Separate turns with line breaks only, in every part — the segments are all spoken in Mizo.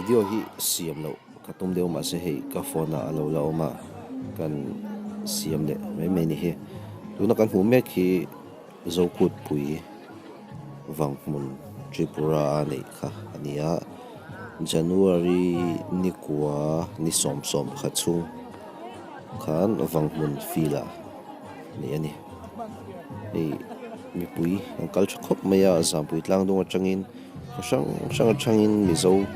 Video hi siam loh ka tum deuh mahse hei ka phone ah a lo la awm a kan siam leh mai mai a ni hi. Tuna kan hmuh mek hi Zokutpui Vanghmun Tripura a neih kha a ni a, January nikua ni sawm sawm kha chhung khan Vanghmun field ah neih a ni. Hei mipui an kal tha khawp mai a, Zampui tlang dung atangin khaw hrang hrang atangin Mizo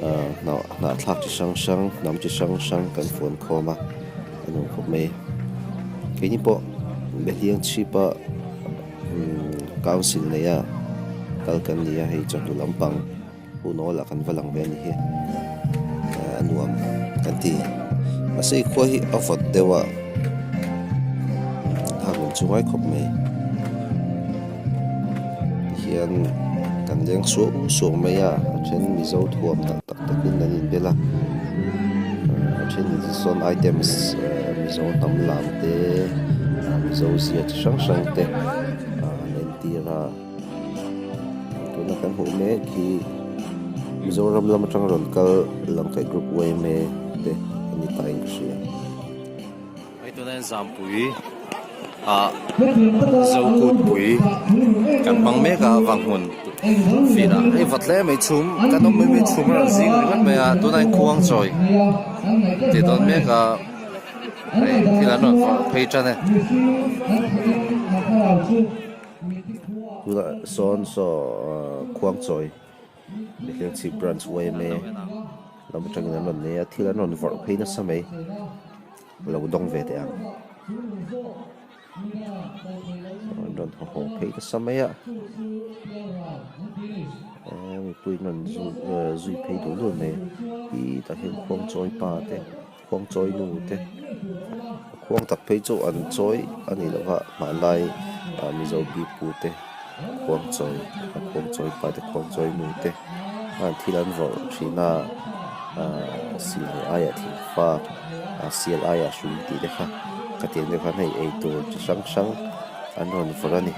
ah hnahthlak chi hrang hrang hnam chi hrang hrang kan fuan khawm a a nuam khawp mai. Keini pawh Behliang chhip a umm council nei a kal kan ni a hei chawhnu lampang hun awl ah kan va lang ve a ni hi a nuam kan ti mahse i khua hi a vawt deuh a hak lam chu ngai khawp mai tihian kan leng suau suau mai a a then mizo thuam tak tak takin an inbel a a then in sawn items mizo hnam lam te mizo zia chi hrang hrang te an entir a tuna kan hmuh mek hi Mizoram lam atanga rawn kal Langkaih group yma te a ni ta in ka hria.
Hei tuna hian Zampui ah Zokutpui kan hmang mek a Vanghmun field ah hei vat hle mai chhum kan awm mai mai chhum a rawn zing ringawt mai a tunah hian khuang chawi tih dawn mek a hei thil an rawn vawrh phei tan e.
Tunah sawn saw khuang chawi Behliangchhip branch yma lam atangin an rawn nei a thil an rawn vawrh phei nasa mai lo dawng ve teh ang an rawn haw haw phei nasa mai a eee mipui an rawn zui phei dul dul mai hi tah hian khuang chawi pa te. Khuang chawi nu te khuang tak phei chu an chawi a ni lo va hmanlai ah mizo pipu te khuang chawi a khuang chawi pa te khuang chawi nu te khan thil an vawrh thin a ahh silai aiah thing fak ah sial aiah hrui tih te kha khatiang deuh khan hei eitur chi hrang hrang an rawn vawrh a ni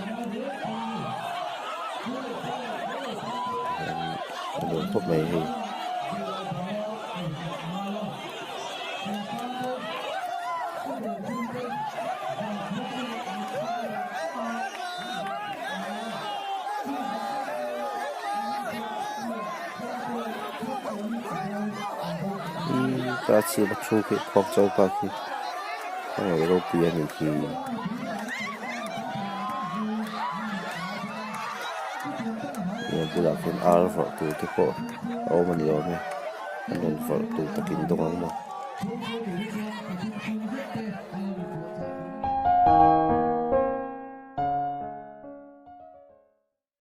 a nuam khawp mai hei. Ta chhiat a thu khi khuang chawi pa khi a ngaih ropui a nih khi. A bulah khian ar vawrh tur te pawh a awm a ni awm e. An rawn vawrh tur takin dawng ang maw.